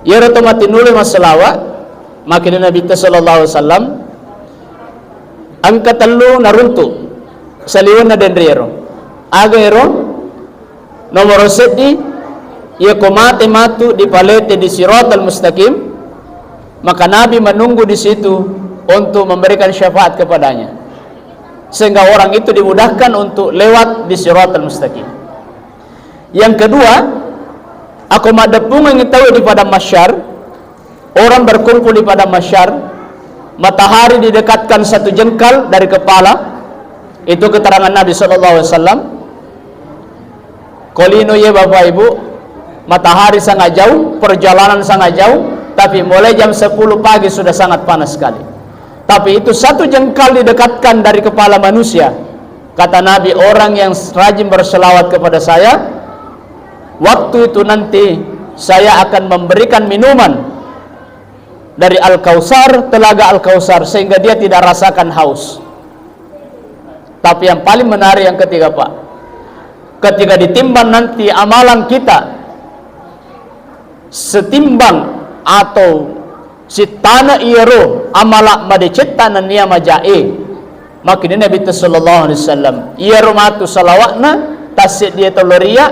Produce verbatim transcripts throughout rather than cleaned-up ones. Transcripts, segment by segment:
Iyaro to mati nulle massalawa, makkedai Nabitta sallallahu alaihi wasallam, engka tellu naruntu saliwenna denriyero. Aga ero? Nomoro seddi, iyako mate matu dipalete di siratal mustaqim, maka Nabi menunggu di situ untuk memberikan syafaat kepadanya, sehingga orang itu dimudahkan untuk lewat di siratal mustaqim. Yang kedua, ako maddeppungeng tau di padang mahsyar, orang berkumpul di padang mahsyar, matahari didekatkan satu jengkal dari kepala, itu keterangan Nabi sallallahu alaihi wasallam. Ko lino ye Bapak Ibu, matahari sangat jauh, perjalanan sangat jauh, tapi mulai jam sepuluh pagi sudah sangat panas sekali. Tapi itu satu jengkal didekatkan dari kepala manusia. Kata Nabi, orang yang rajin berselawat kepada saya, waktu itu nanti saya akan memberikan minuman dari Al-Kautsar, telaga Al-Kautsar, sehingga dia tidak rasakan haus. Tapi yang paling menarik yang ketiga, Pak. Ketika ditimbang nanti amalan kita, setimbang atau sittana iyaro amala madecetta nennia majae, makkedai Nabitta sallallahu alaihi wasallam, iyaro matu salawa'na tasseddi toloriya,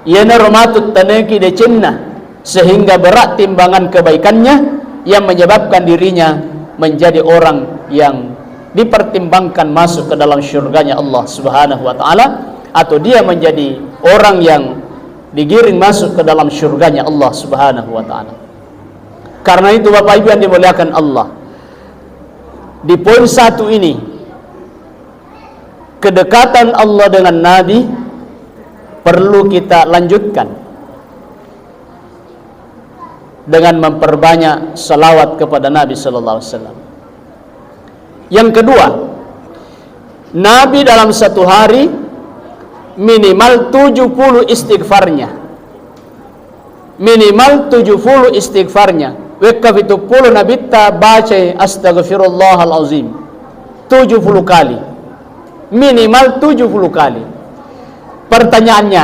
iyanaro matu taneki decenna, sehingga berat timbangan kebaikannya yang menyebabkan dirinya menjadi orang yang dipertimbangkan masuk ke dalam syurganya Allah Subhanahu wa Ta'ala, atau dia menjadi orang yang digiring masuk ke dalam syurganya Allah Subhanahu wa Ta'ala. Karena itu, Bapak Ibu yang dimuliakan Allah, di poin satu ini, kedekatan Allah dengan Nabi perlu kita lanjutkan dengan memperbanyak salawat kepada Nabi sallallahu alaihi wasallam. Yang kedua, Nabi dalam satu hari minimal tujuh puluh istighfarnya. Minimal tujuh puluh istighfarnya. Wekka pitu puluh Nabitta bacai astaghfirullahal azim tujuh puluh kali. Minimal tujuh puluh kali. Pertanyaannya,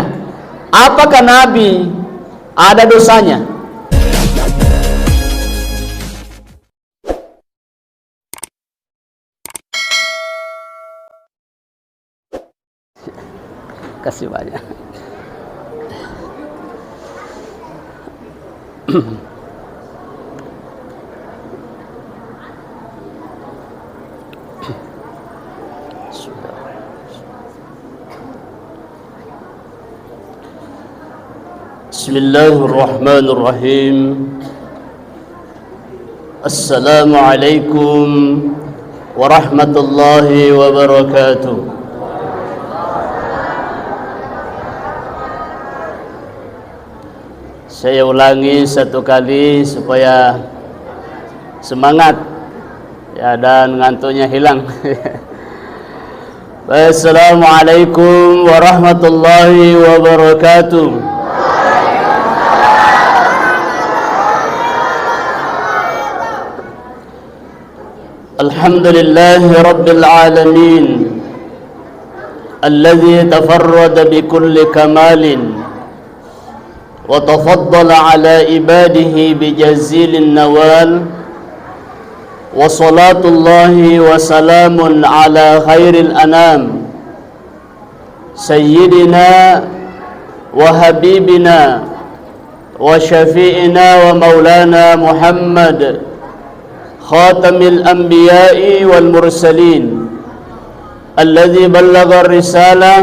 apakah Nabi ada dosanya? Kasih banyak. بسم الله الرحمن الرحيم. السلام عليكم ورحمة الله وبركاته. Saya ulangi satu kali supaya semangat, ya, dan ngantuknya hilang. Assalamualaikum warahmatullahi wabarakatuh. الحمد لله رب العالمين الذي تفرد بكل كمال وتفضل على عباده بجزيل النوال، وصلاة الله وسلام على خير الأنام سيدنا وحبيبنا وشفيعنا ومولانا محمد خاتم الأنبياء والمرسلين الذي بلغ الرسالة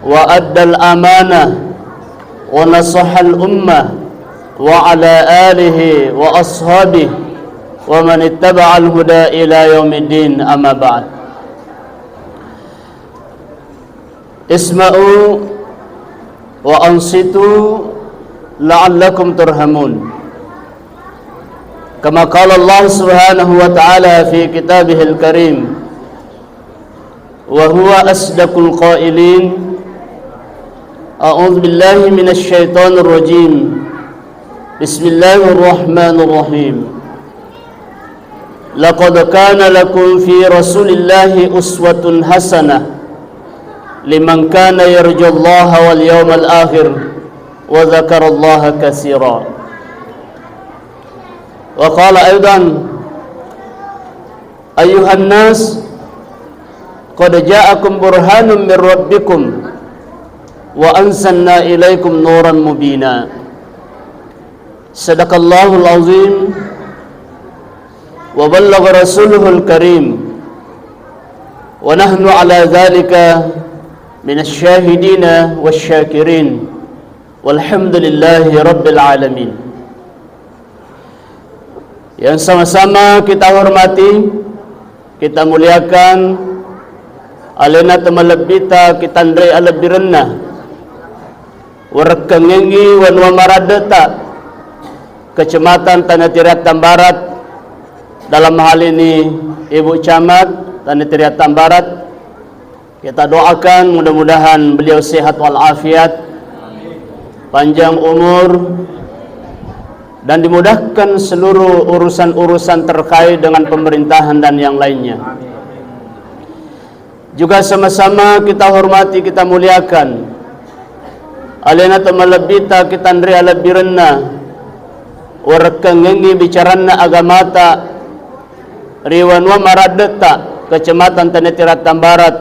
وأدى الأمانة ونصح الأمة وعلى آله وأصحابه ومن اتبع الهدى إلى يوم الدين، أما بعد. اسمعوا وأنصتوا لعلكم ترحمون. كما قال الله سبحانه وتعالى في كتابه الكريم، وهو أصدق القائلين، أعوذ بالله من الشيطان الرجيم. بسم الله الرحمن الرحيم. لقد كان لكم في رسول الله أسوة حسنة لمن كان يرجو الله واليوم الآخر وذكر الله كثيرا. وقال أيضا: أيها الناس، قد جاءكم برهان من ربكم وأنزلنا إليكم نورا مبينا. صدق الله العظيم وبلغ رسوله الكريم ونحن على ذلك من الشاهدين والشاكرين والحمد لله رب العالمين. Yang sama-sama kita hormati, kita muliakan, alena tomalebbita kitanre alebbirenna, warekkengengngi wanua maraddeta, Kecamatan Tanah Tiratan Barat, dalam hal ini Ibu Camat Tanah Tiratan Barat, kita doakan mudah-mudahan beliau sehat walafiat, panjang umur, dan dimudahkan seluruh urusan-urusan terkait dengan pemerintahan dan yang lainnya. Juga sama-sama kita hormati, kita muliakan alena tomalebbita kitanre alebbirenna, warekkengengngi bicaranna agamata, ri wanua maraddetta, Kecamatan Tanah Tiratan Barat,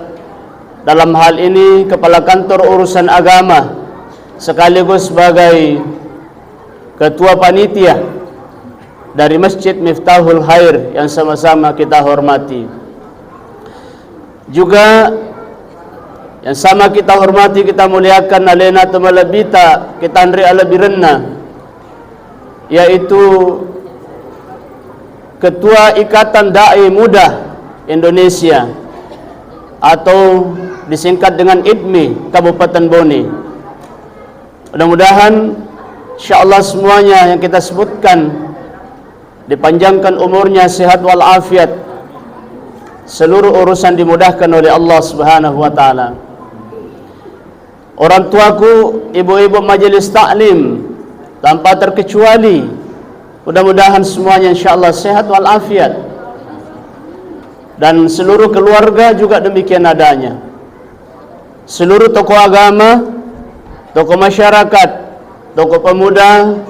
dalam hal ini Kepala Kantor Urusan Agama sekaligus sebagai Ketua Panitia dari Masjid Miftahul Khair yang sama-sama kita hormati. Juga yang sama kita hormati, kita muliakan alena tomalebbita kitanre alebbirenna, yaitu Ketua Ikatan Da'i Muda Indonesia atau disingkat dengan idmi Kabupaten Bone. Mudah-mudahan, insyaallah, semuanya yang kita sebutkan dipanjangkan umurnya, sehat walafiat, seluruh urusan dimudahkan oleh Allah Subhanahu wa Ta'ala. Orang tuaku, ibu-ibu majelis taklim, tanpa terkecuali, mudah-mudahan semuanya, insyaallah, sehat walafiat, dan seluruh keluarga juga demikian adanya. Seluruh tokoh agama, tokoh masyarakat, tokoh pemuda,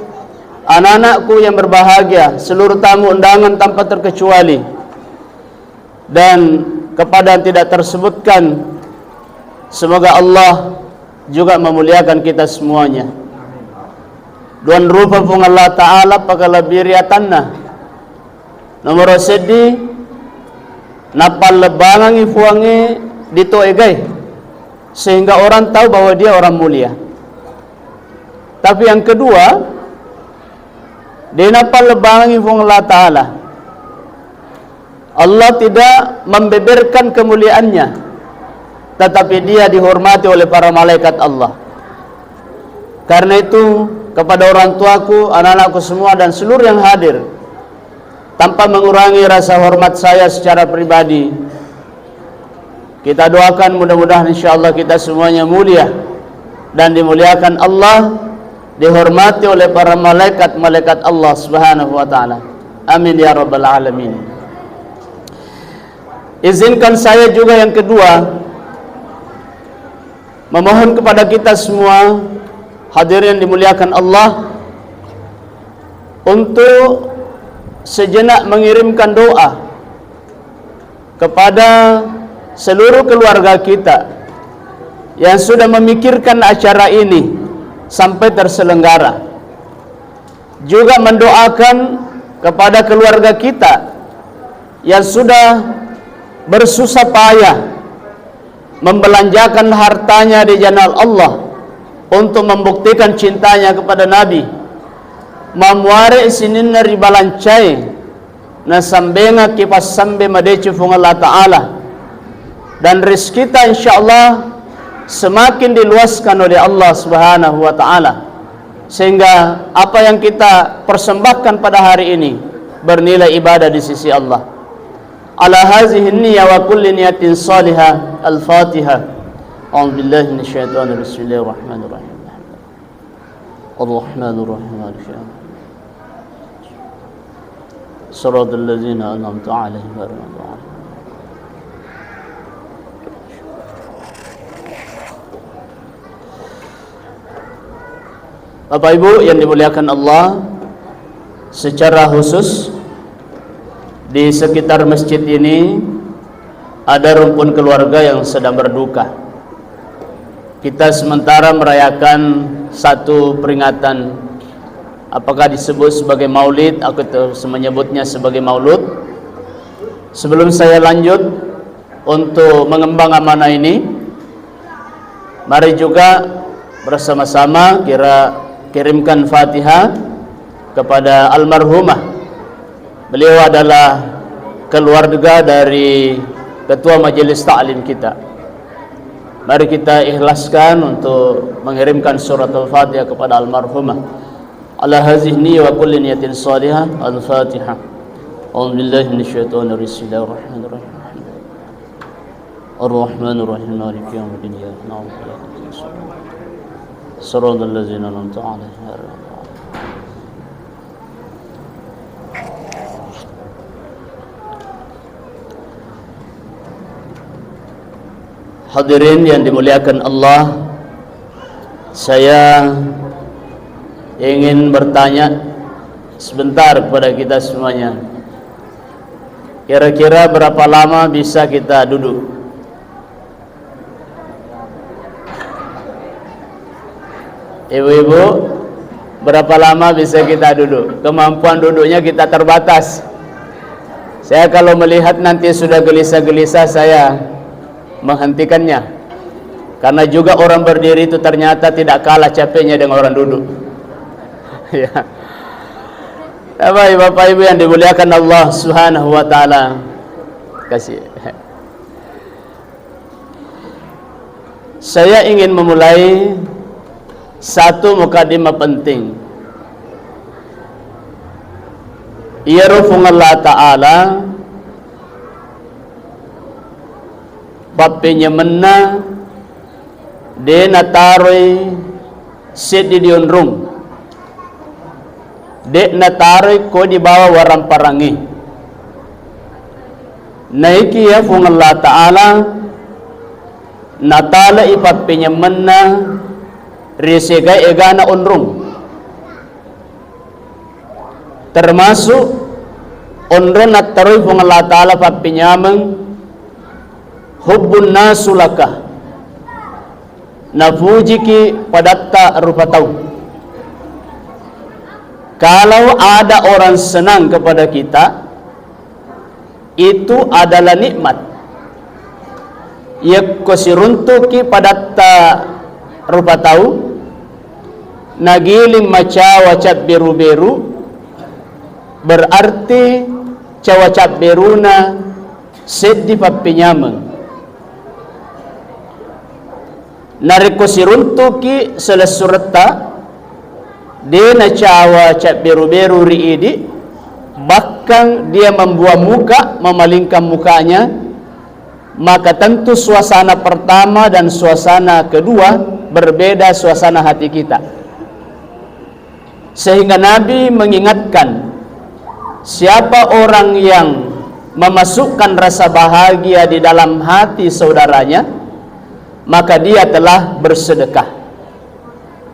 anak-anakku yang berbahagia, seluruh tamu undangan tanpa terkecuali, dan kepada yang tidak tersebutkan, semoga Allah juga memuliakan kita semuanya. Duan rupa Puang Allah Ta'ala pakalebbi ri atanna. Nomoro seddi, napallebbangangngi Puangnge di to egae, sehingga orang tahu bahwa dia orang mulia. Tapi yang kedua, de napallebbangangngi Puang Allah Ta'ala. Allah tidak membeberkan kemuliaannya, tetapi dia dihormati oleh para malaikat Allah. Karena itu, kepada orang tuaku, anak-anakku semua, dan seluruh yang hadir, tanpa mengurangi rasa hormat saya secara pribadi, kita doakan mudah-mudahan, insyaallah, kita semuanya mulia dan dimuliakan Allah, dihormati oleh para malaikat-malaikat Allah Subhanahu wa Ta'ala. Amin ya rabbal alamin. Izinkan saya juga yang kedua memohon kepada kita semua, hadirin yang dimuliakan Allah, untuk sejenak mengirimkan doa kepada seluruh keluarga kita yang sudah memikirkan acara ini sampai terselenggara. Juga mendoakan kepada keluarga kita yang sudah bersusah payah membelanjakan hartanya di jalan Allah untuk membuktikan cintanya kepada Nabi. Mamuare sininna ribalancai, nasambengakki passambe madeceng Puang Allah Ta'ala. Dan rizkita, insyaallah, semakin diluaskan oleh Allah Subhanahu wa Ta'ala, sehingga apa yang kita persembahkan pada hari ini bernilai ibadah di sisi Allah. Ala hazihi niyya wa kulli niyatin salihah. Al-Fatihah. A'udzu billahi minasyaitonir rajim. Bismillahirrahmanirrahim. Ar-Rahmanir Rahim. Maliki yaumiddin. Siratal ladzina an'amta 'alaihim ghairil maghdubi 'alaihim. Bapak Ibu yang dimuliakan Allah, Secara khusus, di sekitar masjid ini ada rumpun keluarga yang sedang berduka. Kita sementara merayakan satu peringatan, apakah disebut sebagai maulid atau menyebutnya sebagai maulud. Sebelum saya lanjut untuk mengembang amanah ini, mari juga bersama-sama kira kirimkan Fatihah kepada almarhumah. Beliau adalah keluarga dari ketua majelis taklim kita. Mari kita ikhlaskan untuk mengirimkan suratul Fatihah kepada almarhumah. Ala hazihi niyya wa kulli niyatin salihah. Al-Fatihah. A'udzu billahi minasyaitonir rajim. Bismillahirrahmanirrahim. Ar-Rahmanir Rahim. Maliki yaumiddin. Iyyaka na'budu wa iyyaka nasta'in. Shiratal ladzina an'amta 'alaihim ghairil maghdubi 'alaihim. Hadirin yang dimuliakan Allah, saya ingin bertanya sebentar kepada kita semuanya. Kira-kira berapa lama bisa kita duduk? Ibu-ibu, berapa lama bisa kita duduk? Kemampuan duduknya kita terbatas. Saya kalau melihat nanti sudah gelisah-gelisah, saya menghentikannya. Karena juga orang berdiri itu ternyata tidak kalah capeknya dengan orang duduk. Ya. Bapak, Bapak Ibu yang dimuliakan Allah Subhanahu wa taala. Kasih. Saya ingin memulai satu mukadimah penting. Iyaro Puang Allah Ta'ala pappenyamenna de nataroi seddi di onrong, de nataroi ko di bawah waramparangnge. Naikiya Puang Allah Ta'ala natalai pappenyamenna ri segae egana onrong. Termasuk onrong nattaroi Puang Allah Ta'ala pappenyameng hubbun nasu laka, napujiki padatta rupa tau. Kalau ada orang senang kepada kita, itu adalah nikmat. Yakko siruntuki padatta rupa tau, nagiling macawa cabberu-beru, berarti cawa cabberuna seddi pappenyameng. Narekko siruntuki selessuretta, de nacawa cabberu-beru ri idi, bahkan dia membuang muka, memalingkan mukanya, maka tentu suasana pertama dan suasana kedua berbeda suasana hati kita. Sehingga Nabi mengingatkan, siapa orang yang memasukkan rasa bahagia di dalam hati saudaranya, maka dia telah bersedekah.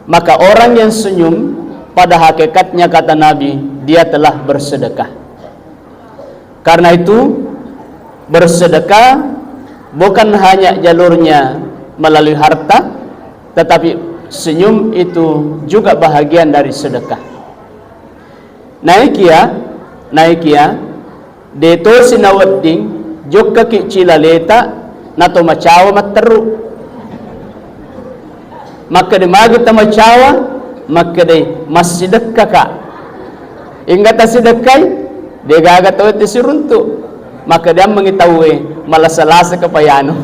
Maka orang yang senyum, pada hakikatnya, kata Nabi, dia telah bersedekah. Karena itu, bersedekah bukan hanya jalurnya melalui harta, tetapi senyum itu juga bahagian dari sedekah. Naikiya, naikiya, de tosi nawedding jokkaki cilaleta nato macawa matteru. Makkeda magi tamacawa, makkeda massidekkaka. Engka tasidekkai, degaga tau tesiruntu. Makkeda ammengi tauwe, malasa-lasa kepayanu.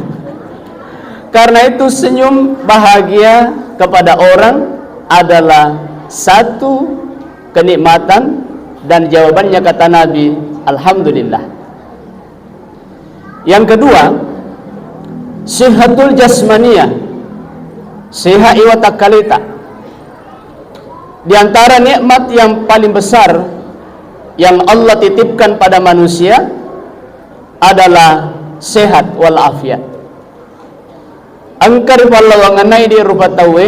Karena itu senyum bahagia kepada orang adalah satu kenikmatan dan jawabannya kata Nabi, alhamdulillah. Yang kedua, sihatul jasmaniyah, sehat iwa takkalita. Di antara nikmat yang paling besar yang Allah titipkan pada manusia adalah sehat walafiat. Engka ripallawangenna idi rupa tauwe,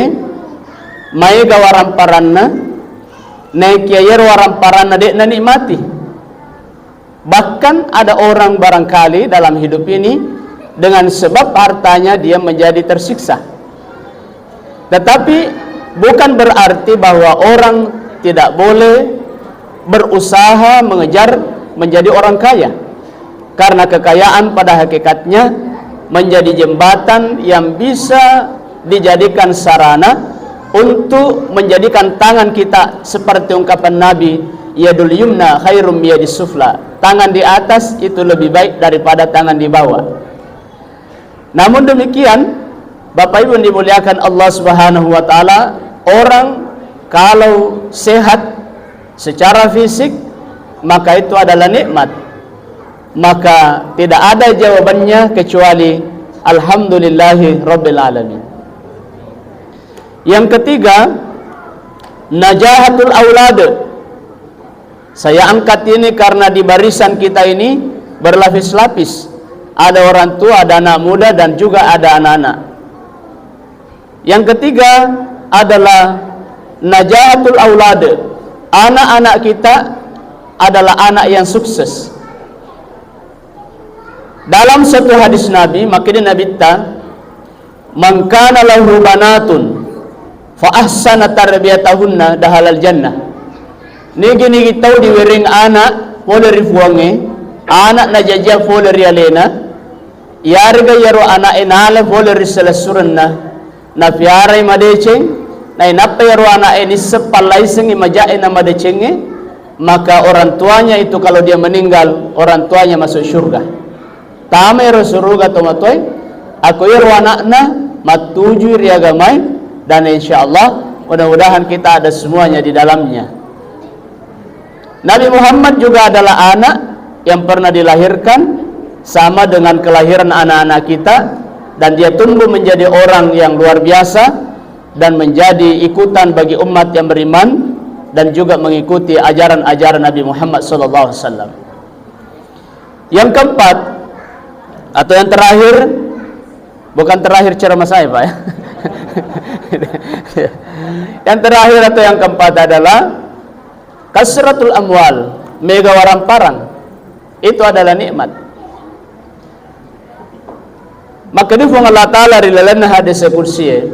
maega waramparanna, Naekiya iyaro waramparanna de'na nikmati. Bahkan ada orang barangkali dalam hidup ini dengan sebab hartanya dia menjadi tersiksa. Tetapi bukan berarti bahwa orang tidak boleh berusaha mengejar menjadi orang kaya. Karena kekayaan pada hakikatnya menjadi jembatan yang bisa dijadikan sarana untuk menjadikan tangan kita seperti ungkapan Nabi, "Yadul yumna khairum yadis sufla." Tangan di atas itu lebih baik daripada tangan di bawah. Namun demikian, Bapak Ibu yang dimuliakan Allah Subhanahu wa Ta'ala, orang kalau sehat secara fisik, maka itu adalah nikmat. Maka tidak ada jawabannya kecuali alhamdulillahi rabbil alamin. Yang ketiga, najahatul aulad. Saya angkat ini karena di barisan kita ini berlapis-lapis. Ada orang tua, ada anak muda, dan juga ada anak-anak. Yang ketiga adalah najahatul aulad. Anak-anak kita adalah anak yang sukses. Dalam satu hadis Nabi, makanya Nabi ta, "Man kana lahu banatun fa ahsana tarbiyatahunna dahalal jannah." Nigi-nigi tau diwereng anak pole ri Puangnge, anak najajia pole ri alena, iyarega iyaro ana'e nala pole ri selessurenna, napiarai madeceng, nainappa iyaro ana'e nisseng pallaisengngi maja'e na madecengnge, maka orang tuanya itu kalau dia meninggal, orang tuanya masuk surga. Tama ero suruga tomatoe, ako ero anakna mattujui ri agamai, dan insya Allah mudah-mudahan kita ada semuanya di dalamnya. Nabi Muhammad juga adalah anak yang pernah dilahirkan, sama dengan kelahiran anak-anak kita, dan dia tumbuh menjadi orang yang luar biasa dan menjadi ikutan bagi umat yang beriman dan juga mengikuti ajaran-ajaran Nabi Muhammad sallallahu alaihi wasallam. Yang keempat atau yang terakhir, bukan terakhir ceramah saya, Pak, ya. Yang terakhir atau yang keempat adalah kasratul amwal, mega waramparang. Itu adalah nikmat. Makkeda Puang Allah Ta'ala ri lalenna hadis kursie,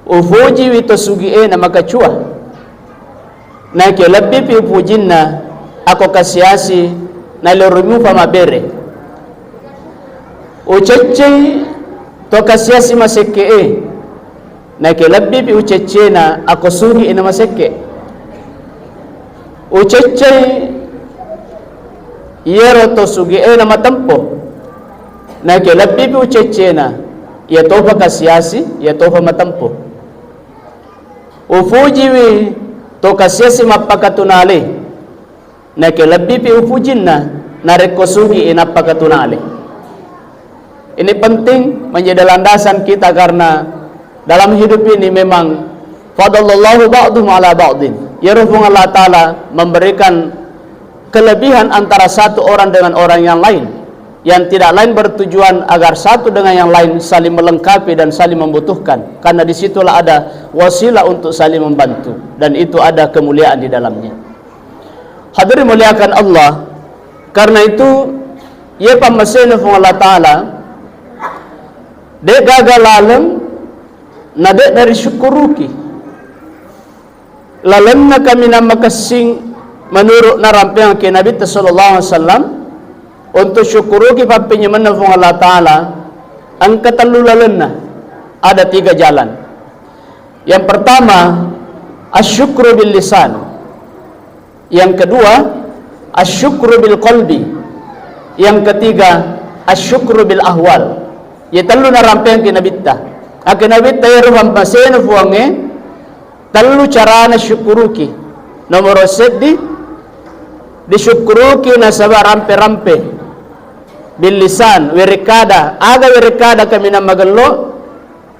"Ufujiwi to sugi'e na makacua. Naekiya lebbipi upujinna ako kasiasi nailoroi mupa mabbere. Uceccei to kasiasi masekke'e, naekiya lebbipi uceccena ako sugi'e na masekke. Uceccei iyaro to sugi'e na matempo, naekiya lebbipi uceccena iya topa kasiasi, iya topa matempo. Ufujiwi to kasiasi mappakatunale, naekiya lebbipi upujinna narekko sugi'i nappakatunale." Ini penting menjadi landasan kita karena dalam hidup ini memang fadallallahu ba'dhum ala ba'dhin. Iyaro Puang Allah Ta'ala memberikan kelebihan antara satu orang dengan orang yang lain, yang tidak lain bertujuan agar satu dengan yang lain saling melengkapi dan saling membutuhkan, karena disitulah ada wasilah untuk saling membantu, dan itu ada kemuliaan di dalamnya. Hadirin muliakan Allah, karena itu, iya pammasena Puang Allah Ta'ala, de' gaga laleng na de' narisyukuruki. Lalenna kaminang makessing menurut narampengangki Nabitta sallallahu alaihi wasallam, untuk syukuruki pappenyamenna Puang Allah Ta'ala, engka tellu lalenna, ada tiga jalan. Yang pertama, asyukru bil lisan. Yang kedua, asyukru bil qalbi. Yang ketiga, asyukru bil ahwal. Iya tellu narampengangki Nabitta. Ake Nabitta iyaro pammasena Puangnge, tellu carana syukuruki. Nomoro seddi, disyukuruki nasaba rampe-rampe. Bil lisan, werekkada. Aga werekkada kaminang magello?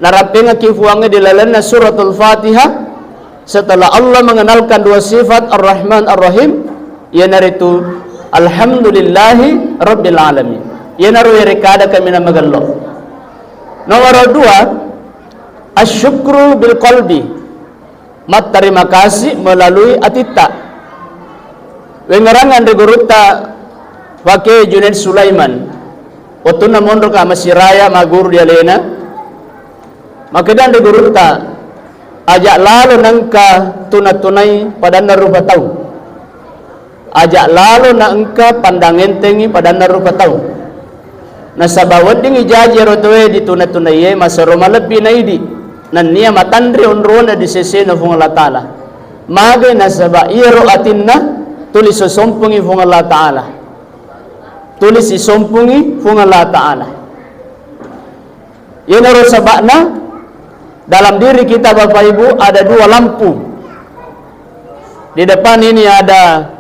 Narampengekki Puangnge di lalenna Suratul Fatihah, setelah Allah mengenalkan dua sifat Ar-Rahman Ar-Rahim, iyanaritu Alhamdulillahi Rabbil Alamin. Iyanaro werekkada kaminang magello. Nomor dua, asyukru bil qalbi. Mattarima kasih melalui atitta. Wengngerang anre gurutta Faqih Junaid Sulaiman. Wettunna monroka masiraya maguru di alena, makkeda anre gurutta, aja lalo nengka tuna-tunai padanna rupa tau. Aja lalo na engka pandang entengi padanna rupa tau. Nasaba weddingngi jaji ero tauwe dituna-tunaiye masero malebbi naidi, nennia matanre onrona di sesena Fuang Allah Ta'ala. Magai nasaba iyaro atinna tuli sisompungi Fuang Allah Ta'ala. Tuli sisompungi Fuang Allah Ta'ala. Iyanaro saba'na, dalam diri kita, Bapak Ibu, ada dua lampu. Di depan ini ada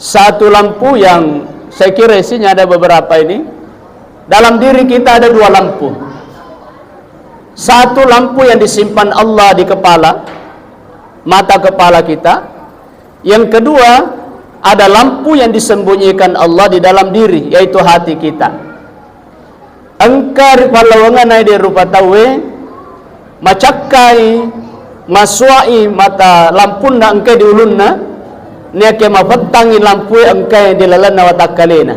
satu lampu yang saya kira isinya ada beberapa ini. Dalam diri kita ada dua lampu. Satu lampu yang disimpan Allah di kepala, mata kepala kita. Yang kedua, ada lampu yang disembunyikan Allah di dalam diri, yaitu hati kita. Engka ripallawangeng naidi rupa tauwe, macakkai, masuai mata lampunna engkai di ulunna, niake mapettangi lampue engkai di lalenna watakkalena.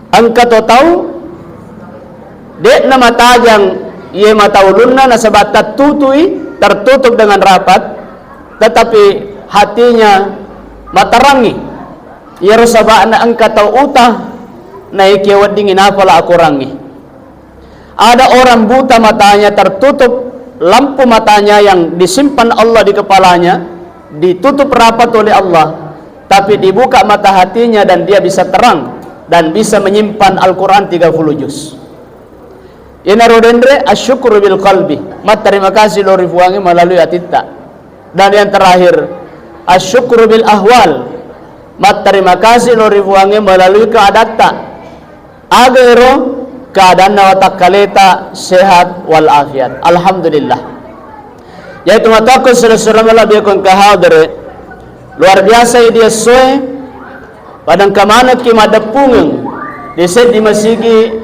Engka to tau, de'na matajang iye mata ulunna nasaba tattutui, tertutup dengan rapat, tetapi hatinya matarangi. Iyaro saba'na engka tau uta, naekiya weddingngi napala akurangngi. Ada orang buta matanya tertutup, lampu matanya yang disimpan Allah di kepalanya, ditutup rapat oleh Allah, tapi dibuka mata hatinya dan dia bisa terang dan bisa menyimpan Al-Quran tiga puluh juz. Iyanaro denre asyukru bil qalbi, matterima kasih lao ri Puangnge melalui atitta. Dan yang terakhir, asyukru bil ahwal, matterima kasih lao ri Puangnge melalui keadatta. Aga ero? Keadaanna watakkaleta sehat wal afiat. Alhamdulillah. Yaitu matoakku sura-sura malabbiakku engka hadere. Luar biasa idi essoe. Padang kamanekki maddeppungeng di seddi masigi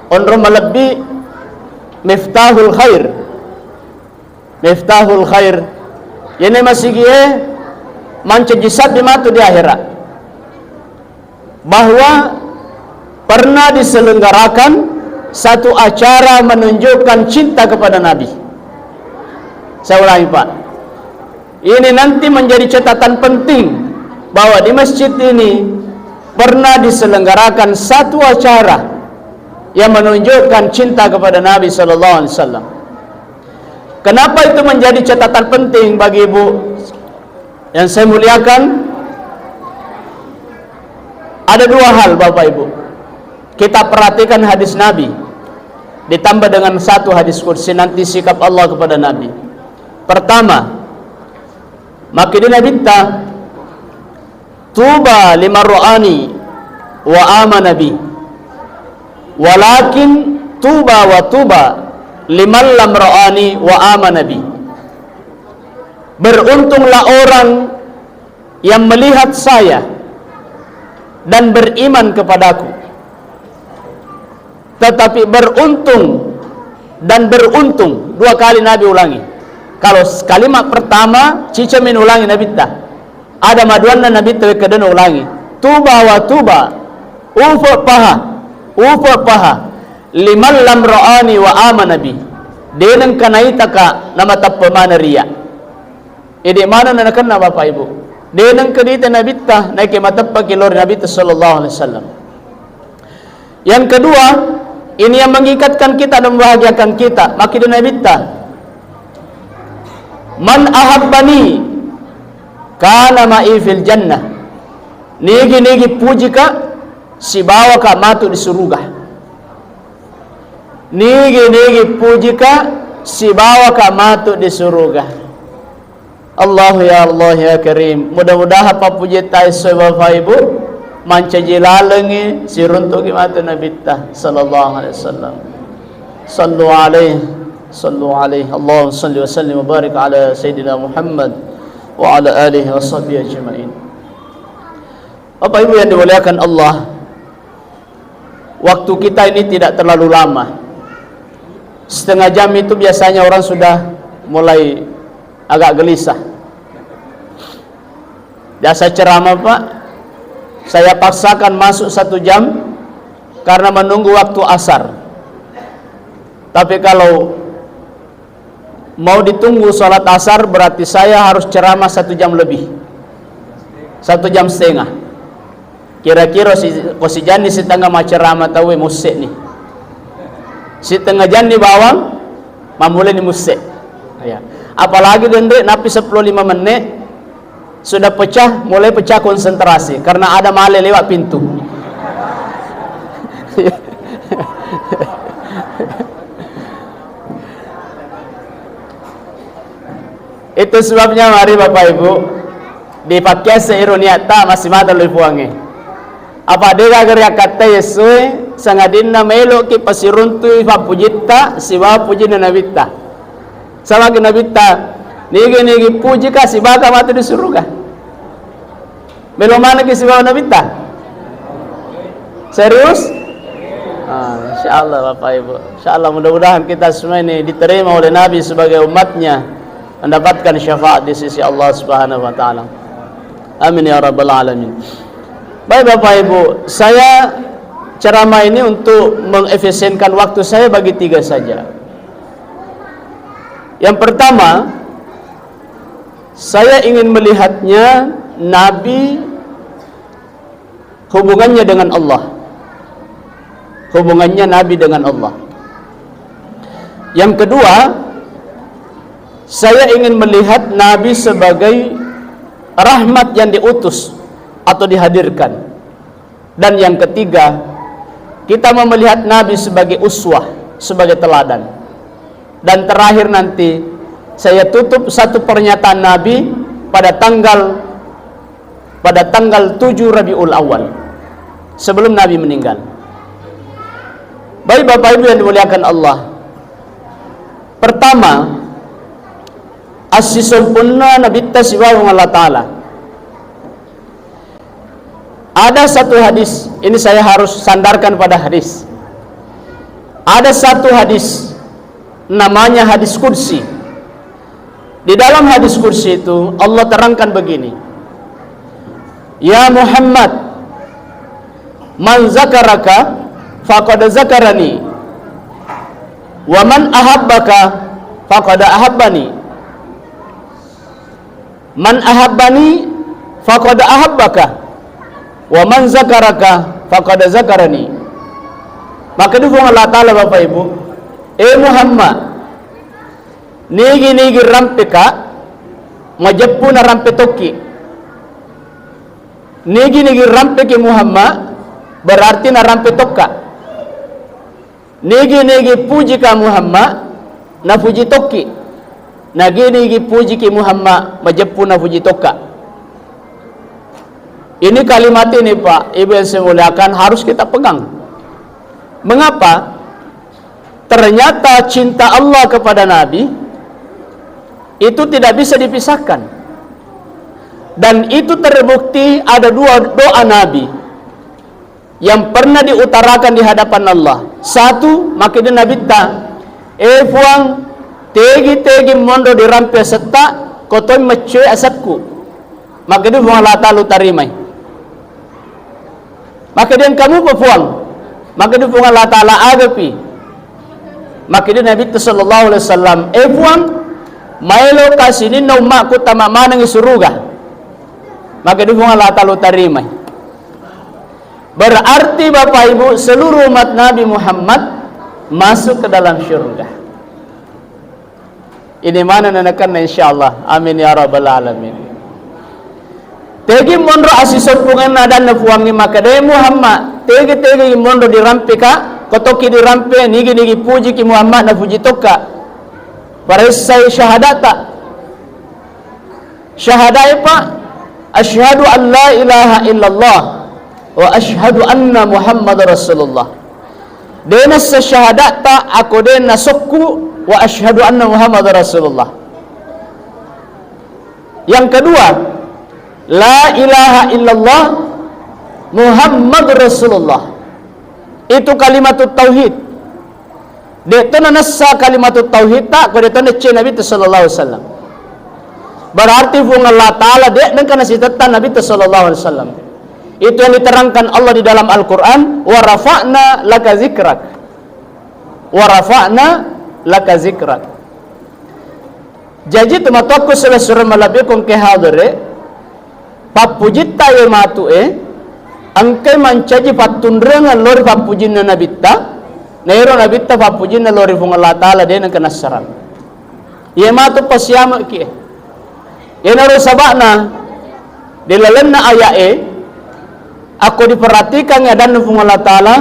onrong malebbi Miftahul Khair. Miftahul Khair. Yene masigie mancaji sabbi matu di akhirat. Bahwa pernah diselenggarakan satu acara menunjukkan cinta kepada Nabi. Saya ulangi, Pak. Ini nanti menjadi catatan penting bahwa di masjid ini pernah diselenggarakan satu acara yang menunjukkan cinta kepada Nabi sallallahu alaihi wasallam. Kenapa itu menjadi catatan penting bagi Ibu yang saya muliakan? Ada dua hal, Bapak Ibu. Kita perhatikan hadis Nabi, ditambah dengan satu hadis qudsi, nanti sikap Allah kepada Nabi. Pertama, makkeda Nabitta, "Tuba liman ra'ani wa amana bi. Walakin tuba wa tuba liman lam ra'ani wa amana bi." Beruntunglah orang yang melihat saya dan beriman kepadaku. Tetapi beruntung dan beruntung, dua kali Nabi ulangi. Kalau s-, kalimat pertama, cicami ulangi Nabitta. Ada maduanna Nabitta wekkedana ulangi. Tuba wa tuba, ufa paha, ufa paha, liman lam ra'ani wa amana bi. Deneng kanaitaka namateppa mana ria. Ede maneng nanakenna Bapak Ibu. Deneng kedita Nabitta, naike mateppaki lao ri Nabitta sallallahu alaihi wasallam. Yang kedua, ini yang mengikatkan kita dan membahagiakan kita. Makkeda Nabitta, "Man ahabbani kana ma'i fil jannah." Nigi-nigi pujika, sibawaka matu di suruga. Nigi-nigi pujika, sibawaka matu di suruga. Allahu ya Allah ya Karim. Mudah-mudahan pappujetta esso Bapak Ibu mancaji lalengngi siruntuki matu Nabitta sallallahu alaihi wasallam. Sallu alaihi, sallu alaihi. Allahumma salli wa sallim wa barik ala Sayyidina Muhammad wa ala alihi wa sahbihi ajma'in. Bapak Ibu yang dimuliakan Allah, waktu kita ini tidak terlalu lama. Setengah jam itu biasanya orang sudah mulai Agak gelisah. Biasa ceramah, Pak, saya paksakan masuk satu jam karena menunggu waktu asar. Tapi kalau mau ditunggu sholat asar, berarti saya harus ceramah satu jam lebih. Satu jam setengah. Kira-kira si, ko sijanni sitengnga maccarama tauwe, musse ni. Sitengnga janni bawang, mammulani musse. Ya. Apalagi denre napi sepuluh lima menit, sudah pecah, mulai pecah konsentrasi karena ada male lewat pintu. Itu sebabnya, mari Bapak Ibu, dipakkiasse iro niatta, massimata lo Puangnge. Apa degaga riakkattai essoe, sangadinna meloki pasiruntui fappujitta sibawa pujinna Nabitta. Sabagi Nabitta, nigi-nigi pujika sibaka matu di suruga. Melo manekki sibawa Nabitta? Serius? Ah, insya Allah, Bapak Ibu. Insya Allah, mudah-mudahan kita semua ini diterima oleh Nabi sebagai umatnya, mendapatkan syafaat di sisi Allah Subhanahu wa Ta'ala. Amin ya Rabbal Alamin. Baik, Bapak Ibu, saya ceramah ini untuk mengefisienkan waktu saya bagi tiga saja. Yang pertama, saya ingin melihatnya Nabi hubungannya dengan Allah. Hubungannya Nabi dengan Allah. Yang kedua, saya ingin melihat Nabi sebagai rahmat yang diutus atau dihadirkan. Dan yang ketiga, kita mau melihat Nabi sebagai uswah, sebagai teladan. Dan terakhir nanti, saya tutup satu pernyataan Nabi pada tanggal, pada tanggal tujuh Rabiul Awal, sebelum Nabi meninggal. Baik, Bapak Ibu yang dimuliakan Allah. Pertama, assisempurna Nabitta sibawa Allah Ta'ala. Ada satu hadis, ini saya harus sandarkan pada hadis. Ada satu hadis, namanya hadis qudsi. Di dalam hadis qudsi itu, Allah terangkan begini, "Ya Muhammad, man zakaraka faqad zakarani, wa man ahabbaka faqad ahabbani." "Man ahabbani faqad ahabbaka, wa man zakaraka faqad zakarani." Makkeda Puang Allah Ta'ala, Bapak Ibu, "Eh Muhammad, nigi-nigi rampeka, majeppu narampe tokki. Nigi-nigi rampeki Muhammad, berarti narampe tokka." Nigi-nigi pujika Muhammad, napuji tokki. Nagi-nigi pujiki Muhammad, majeppu napuji tokka. Ini kalimat ini, Pak, Ibu yang saya muliakan, harus kita pegang. Mengapa? Ternyata cinta Allah kepada Nabi itu tidak bisa dipisahkan. Dan itu terbukti ada dua doa Nabi yang pernah diutarakan di hadapan Allah. Satu, makkeda Nabitta, "Eh Puang, tegi-tegi monro dirampe asetta, ko toi meccue asekku." Makkeda Puang Allah Ta'ala, "Utarimai." Makkeda, "Engkamupa Puang?" Makkeda Puang Allah Ta'ala, "Agapi." Makkeda Nabitta sallallahu alaihi wasallam, "Eh Puang, maeloka sininna ummakku tama manengngi suruga." Makkeda Puang Allah Ta'ala, "Utarimai." Berarti, Bapak Ibu, seluruh umat Nabi Muhammad masuk ke dalam syurga. Ini mana nanakanna, insyaallah. Amin ya rabbal alamin. Tegi monro assisompungenna adanna Puangnge, makkeda, "Eh Muhammad, tegi-tegi monro dirampeka, ko tokki dirampe, nigi-nigi pujiki Muhammad, napuji tokka." Paressai syahadata. Syahadae, Pak, "Asyhadu an la ilaha illallah wa asyhadu anna Muhammadar Rasulullah." De nassa syahadatta ako de nasokku, "Wa asyhadu anna Muhammadar Rasulullah." Yang kedua, "La ilaha illallah Muhammadur Rasulullah." Itu kalimatut tauhid. De to nanassa kalimatut tauhid ta, ko de to necce Nabi sallallahu alaihi wasallam. Berarti Fuang Allah Ta'ala de' nengka nasitetta Nabitta sallallahu alaihi wasallam. Itu yang diterangkan Allah di dalam Al-Quran, "Wa rafa'na laka zikrak." "Wa rafa'na laka zikrak." Jaji, tomatoakku sila-sila malebbi ko engka hadere, pappujitta ye matu e, engkai mancaji pattunrengeng lao ri pappujinna Nabitta, na ero Nabitta pappujinna lao ri Fuang Allah Ta'ala de' nengka nassarang. Iye matu pasiamekki e. Iyanaro saba'na di lalenna ayat e, akko diperhatikan adanna Fuang Allah Ta'ala,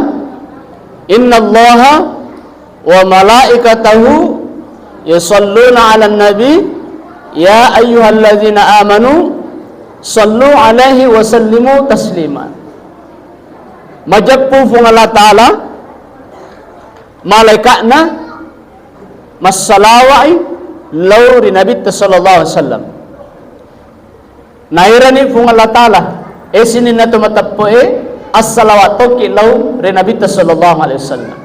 "Innallaha wa malaikatahu yusalluna 'alan nabi, ya ayyuhalladzina amanu sallu 'alaihi wa sallimu taslima." Majeppu Fuang Allah Ta'ala, malaika'na massalawa'i lao ri Nabitta sallallahu alaihi wasallam. Nairani Fuang Allah Ta'ala, e sininna to mateppe'e, assalawat tokki lao ri Nabitta sallallahu alaihi wasallam.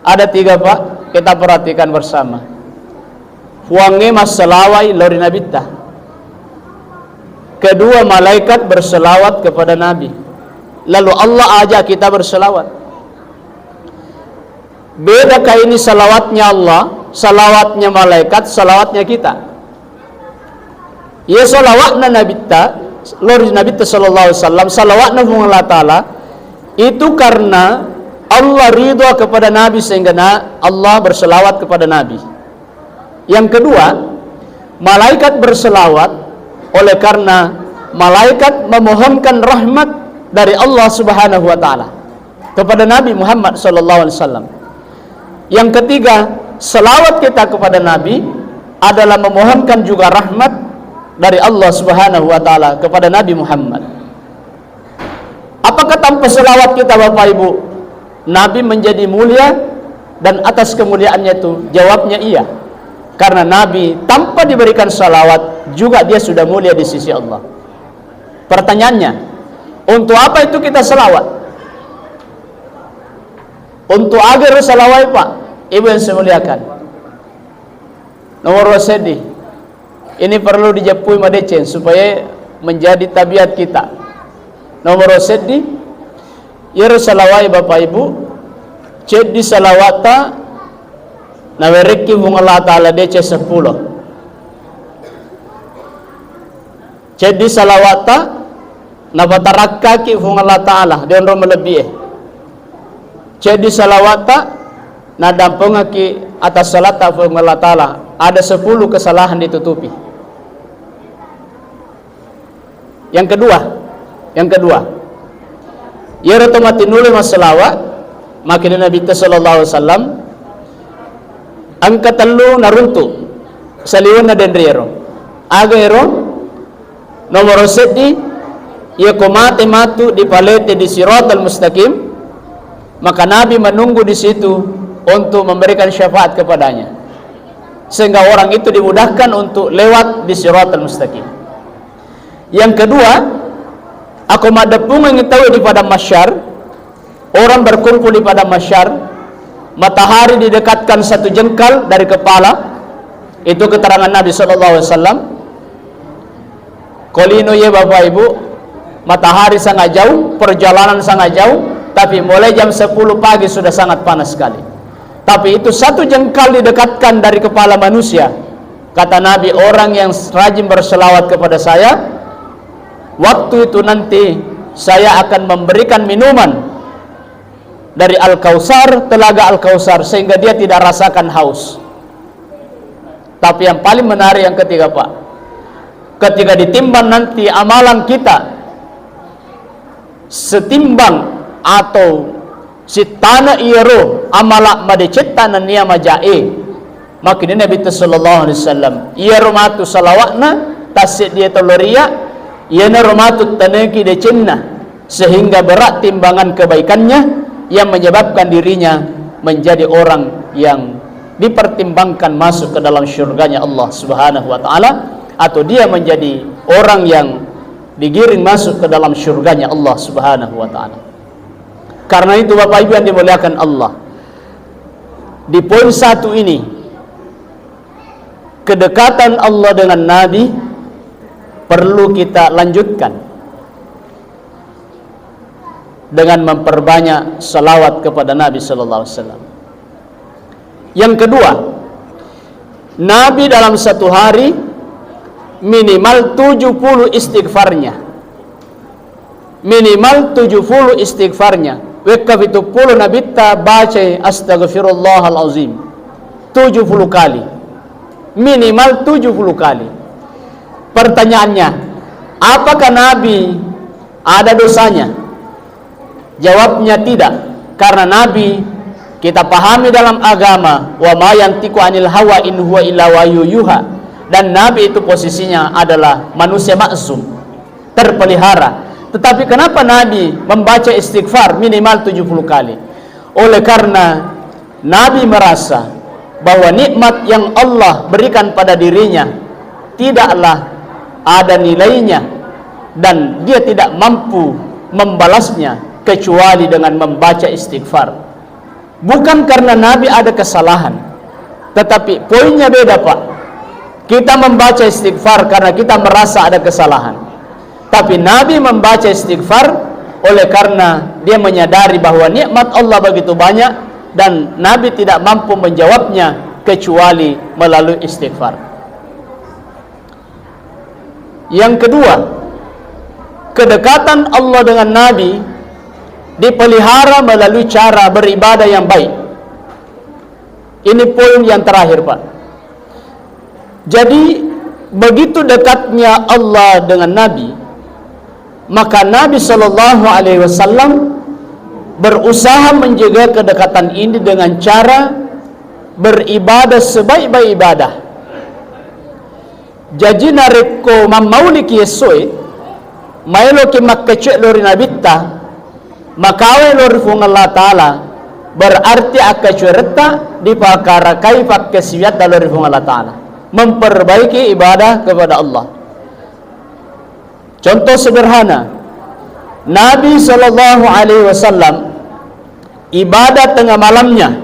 Ada tiga, Pak, kita perhatikan bersama. Fuangnge massalawa'i lao ri Nabitta. Kedua, malaikat berselawat kepada Nabi. Lalu Allah ajak kita berselawat. Bedakah ini salawatnya Allah, salawatnya malaikat, salawatnya kita? Iya, salawatna Nabitta, lao ri Nabitta sallallahu alaihi wasallam, salawatna Fuang Allah Ta'ala, itu karena Allah ridha kepada Nabi sehingga na-, Allah berselawat kepada Nabi. Yang kedua, malaikat berselawat oleh karena malaikat memohonkan rahmat dari Allah Subhanahu wa Ta'ala kepada Nabi Muhammad sallallahu alaihi wasallam. Yang ketiga, selawat kita kepada Nabi adalah memohonkan juga rahmat dari Allah Subhanahu wa Ta'ala kepada Nabi Muhammad. Apakah tanpa selawat kita, Bapak Ibu, Nabi menjadi mulia dan atas kemuliaannya itu? Jawabnya iya. Karena Nabi tanpa diberikan salawat juga dia sudah mulia di sisi Allah. Pertanyaannya, untuk apa itu kita salawat? Untuk aga ro salawai, Pak, Ibu yang saya muliakan. Nomor seddi. Ini perlu dijeppui madeceng supaya menjadi tabiat kita. Nomor seddi, iyaro salawai, Bapak Ibu, ceddi salawatta nawerekki Puang Allah Ta'ala deceng seppulo. Ceddi salawatta napatarakkaki Puang Allah Ta'ala di onrong malebbie. Ceddi salawatta naddampengaki atas salatta Puang Allah Ta'ala, ada sepuluh kesalahan ditutupi. Yang kedua, yang kedua, iyaro to matinulle massalawa, makkedai Nabitta sallallahu alaihi wasallam, engka tellu naruntu saliwenna denre ero. Aga ero? Nomoro seddi, iyako mate matu dipalete di siratal mustaqim, maka Nabi menunggu di situ untuk memberikan syafaat kepadanya, sehingga orang itu dimudahkan untuk lewat di siratal mustaqim. Yang kedua, ako maddeppungengngi tau di padang mahsyar, orang berkumpul di padang mahsyar, matahari didekatkan satu jengkal dari kepala. Itu keterangan Nabi sallallahu alaihi wasallam. Ko lino ye, Bapak Ibu, matahari sangat jauh, perjalanan sangat jauh, tapi mulai jam sepuluh pagi sudah sangat panas sekali. Tapi itu satu jengkal didekatkan dari kepala manusia. Kata Nabi, orang yang rajin berselawat kepada saya, waktu itu nanti saya akan memberikan minuman dari Al-Kautsar, telaga Al-Kautsar, sehingga dia tidak rasakan haus. Tapi yang paling menarik yang ketiga, Pak. Ketika ditimbang nanti amalan kita, setimbang atau sittana iyaro amala madecetta nennia majae, makkedai Nabitta sallallahu alaihi wasallam, iyaro matu salawatna tasseddi tollo ria, iyanaro matu taneki decenna, sehingga berat timbangan kebaikannya yang menyebabkan dirinya menjadi orang yang dipertimbangkan masuk ke dalam syurganya Allah Subhanahu wa Ta'ala, atau dia menjadi orang yang digiring masuk ke dalam syurganya Allah Subhanahu wa Ta'ala. Karena itu, Bapak Ibu yang dimuliakan Allah, di poin satu ini, Kedekatan Allah dengan Nabi perlu kita lanjutkan dengan memperbanyak salawat kepada Nabi sallallahu alaihi wasallam. Yang kedua, Nabi dalam satu hari minimal tujuh puluh istighfarnya. Minimal tujuh puluh istighfarnya. Wekka pitu puluh Nabitta bacai astaghfirullahalazim tujuh puluh kali. Minimal tujuh puluh kali. Pertanyaannya, apakah Nabi ada dosanya? Jawabnya tidak, karena Nabi kita pahami dalam agama, wa ma yantiqu anil hawa in huwa illa wahyu yuha. Dan Nabi itu posisinya adalah manusia maksum, terpelihara. Tetapi kenapa Nabi membaca istighfar minimal tujuh puluh kali? Oleh karena Nabi merasa bahwa nikmat yang Allah berikan pada dirinya tidaklah ada nilainya dan dia tidak mampu membalasnya kecuali dengan membaca istighfar. Bukan karena Nabi ada kesalahan, tetapi poinnya beda, Pak. Kita membaca istighfar karena kita merasa ada kesalahan. Tapi Nabi membaca istighfar oleh karena dia menyadari bahwa nikmat Allah begitu banyak dan Nabi tidak mampu menjawabnya kecuali melalui istighfar. Yang kedua, kedekatan Allah dengan Nabi dipelihara melalui cara beribadah yang baik. Ini poin yang terakhir, Pak. Jadi, begitu dekatnya Allah dengan Nabi, maka Nabi Shallallahu Alaihi Wasallam berusaha menjaga kedekatan ini dengan cara beribadah sebaik-baik ibadah. Jaji, narekko mammauliki essoe, maeloki makkecek lo ri Nabitta, makawai lo ri Puang Allah Ta'ala, berarti akkacueretta dipakarakai pakkasiwiatta lo ri Puang Allah Ta'ala, memperbaiki ibadah kepada Allah. Contoh sederhana, Nabi Shallallahu Alaihi Wasallam ibadah tengah malamnya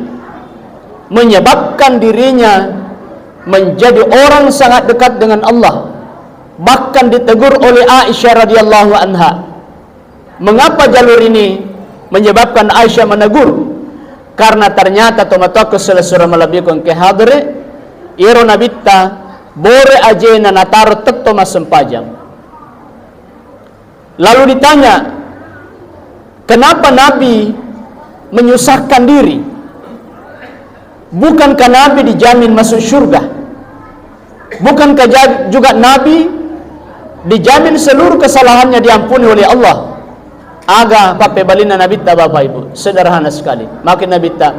menyebabkan dirinya menjadi orang sangat dekat dengan Allah, bahkan ditegur oleh Aisyah radhiyallahu anha. Mengapa jalur ini menyebabkan Aisyah menegur? Karena ternyata tomatoakku sila sura malebbiku engke hadere, iyaro Nabitta bore ajena nataro tetto massempajang. Lalu ditanya, kenapa Nabi menyusahkan diri? Bukankah Nabi dijamin masuk surga? Bukankah ja-, juga Nabi dijamin seluruh kesalahannya diampuni oleh Allah? Aga pappebalinna Nabitta, Bapak Ibu, sederhana sekali. Maka Nabitta,